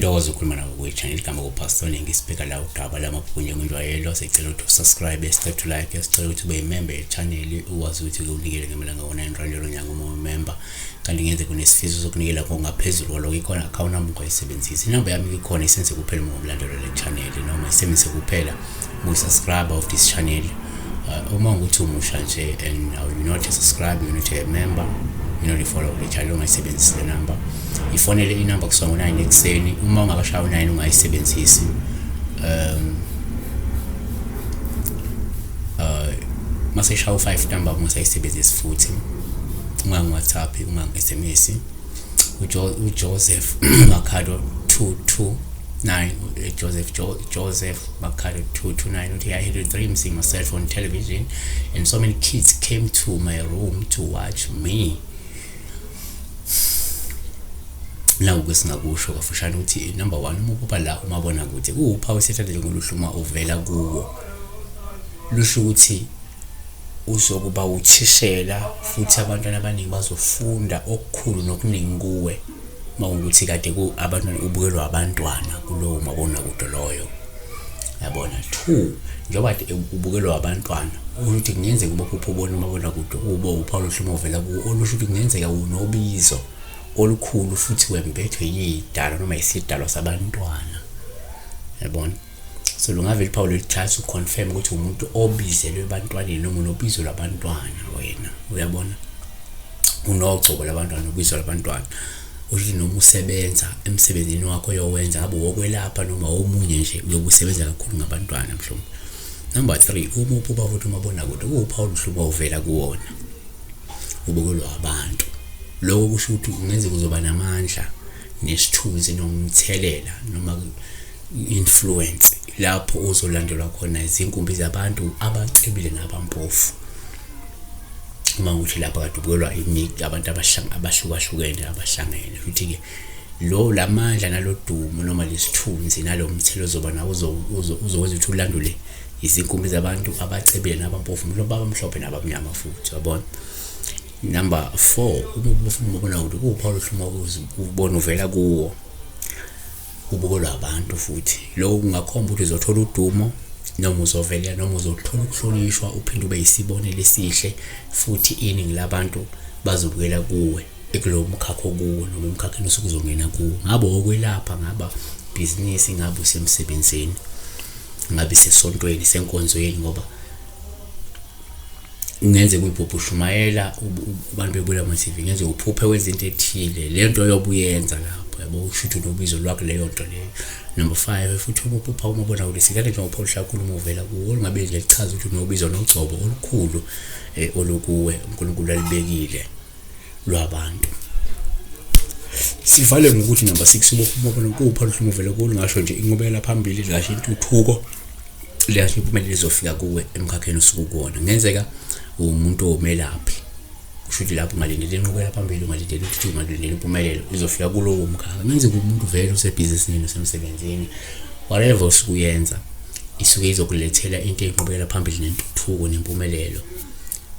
Kuyintokozo ukukhuluma nawe kwi-channel igama kuPastor Ningi sibheka la udaba lamaphupho njengenjwayelo sicela ukuthi usubscribe sicela ukuthi like sicela ukuthi ube yimember ye-channel ukwazi ukuthi unikele ngemali engawo-9 rand yalo nyanga uma umember kanti ngenze kunesifiso sokunikela ngokungaphezulu kwaloko ikhona account number ungayisebenzisi inamba yami ikhona isenze kuphela uma ngumlandelo le channel noma isebenzise kuphela uma usubscriber of this channel. Uma ukuthi umusha nje and you're not a subscriber, you're not a member, you're not a follower of the channel, ungayisebenzisi le number. Ifonele inamba kusuka ngo-9 ekuseni, uma ungakashayi u-9 ungayisebenzisi. Mase ishaya u-5 number ungasayisebenzisi futhi, ungangi-WhatsApp, ungangi-SMS. UJoseph Makhado 229, Joseph Joseph Makhado 229 uthi, "I had a dream seeing myself on television and so many kids came to my room to watch me." Naku-ke singakusho kafushane ukuthi number one, uma uphupha la umabonakude kuwuphawu esithatha njengoluhlu uma uvela kuwo, lusho ukuthi uzokuba uthishela futhi abantwana abaningi bazofunda okukhulu nokuningi kuwe uma kuwukuthi kade abantwana ubukelwa abantwana kulowo mabonakude loyo, yabona. Two, njengoba kade ubukelwa abantwana, ukuthi kungenzeka uba uphupha ubona umabonakude ube uphawu oluhle uma uvela kuwo, olusho ukuthi kungenzeka unobizo olukhulu futhi wembethwe yidalwa noma isidalwa sabantwana, yabona. So lungavele uphawu lolithatha uconfirm ukuthi umuntu obizelwe ebantwaneni noma unobizo lwabantwana wena, uyabona, unogcobo labantwana, ubizo lwabantwana. Usho noma usebenza emsebenzini wakho oyowenza, ngabe owokwelapha noma omunye nje, uyobe usebenza kakhulu ngabantwana mhlawumbe. Number three, uma uphupha futhi umabonakude kuwuphawu oluhle uma uvela kuwona ubukelwa abantu, lokho kusho ukuthi kungenzeka uzoba namandla nesithunzi nomthelela noma influence lapho uzolandelwa khona izinkumbi zabantu abacebile nabampofu. Uma ukuthi lapha kade ubukelwa abantu abahlukahlukene abahlangene, futhi-ke lo lamandla nalodumo noma lesithunzi nalo mthelo ozoba nawo uzokwenza ukuthi ulandule izinkumbi zabantu abacebile nabampofu, mhlawumbe abamhlophe nabamnyama futhi, yabona. Number four, uma ufuna ubona ukuthi kuwuphawu oluhle uma ubona uvela kuwo ubukelwa abantu futhi, lokho kungakhomba ukuthi uzothola udumo noma uzovelela noma uzothola ukuhlonishwa, uphinde ube yisibonelo esihle futhi iningi labantu bazobukela kuwe ekulowo mkhakha okuwo noma emkhakheni osuke uzongena kuwo, ngabe owokwelapha, ngaba bhizinisi, ngabe usemsebenzini, ngabe isesontweni, isenkonzweni, ngoba kungenzeka uyiphuphe ushumayela abantu bebukela ama-TV, kungenzeka uphuphe wenza into ethile, le nto oyobe uyenza lapho, yabo, kusho ukuthi unobizo lwakho leyo nto leyo. Number five, futhi uma uphupha umabonakude sikade njengoba oluhle kakhulu uma uvela kuwo, olungabe nje lichaza ukuthi unobizo nogcobo olukhulu olukuwe uNkulunkulu alibekile lwabantu. Sivale ngokuthi number six, ubona kuwupha oluhle uma uvela kuwo, lungasho nje inqubekela phambili, lingasho intuthuko, lingasho impumelelo izofika kuwe emkhakheni osuke ukuwona. Kungenzeka uwumuntu owumelaphi, kusho ukuthi lapho ungalindela inqubekela phambili, ungalindela intuthuko, ungalindela impumelelo izofika kulowo mkhakha. Kungenzeka umuntu vele usebhizinisini, usemsebenzini, whatever osuke uyenza isuke izokulethela into eyinqubekela phambili nentuthuko nempumelelo,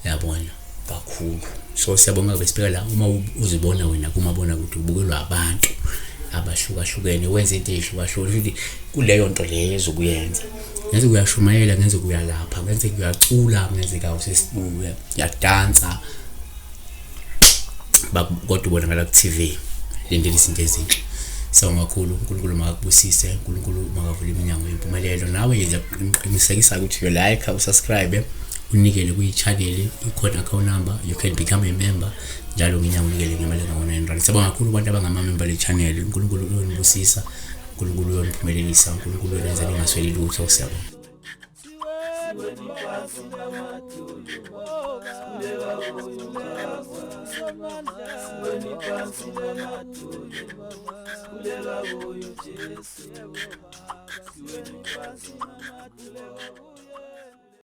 yabona, kakhulu. So siyabonga besibheka la uma uzibona wena kumabonakude ubukelwa abantu abahlukahlukene, wenza into ey'hlukahlukene futhi kuleyo nto leyo ezokuyenza, ngenzeka uyashumayela, ngenzeka uyalapha, ngenzeka uyacula, ngenzeka uyadansa, kodwa ubonakala ku-TV. Lindela izinto ezinhle. Siyabonga kakhulu, uNkulunkulu makakubusise, uNkulunkulu makavule iminyango yempumelelo. Nawe yenza qinisekisa ukuthi you like, usubscribe, unikele kwi-channel, ikhona account number, you can become a member njalo ngenyanga unikele ngemali engango-9 rand. Siyabonga kakhulu kubantu abangamamemba le channel. uNkulunkulu uyonibusisa, uNkulunkulu uyoniphumelelisa, uNkulunkulu uyonenza ningasweli lutho. Siyabonga. Siweni phansi namadolo.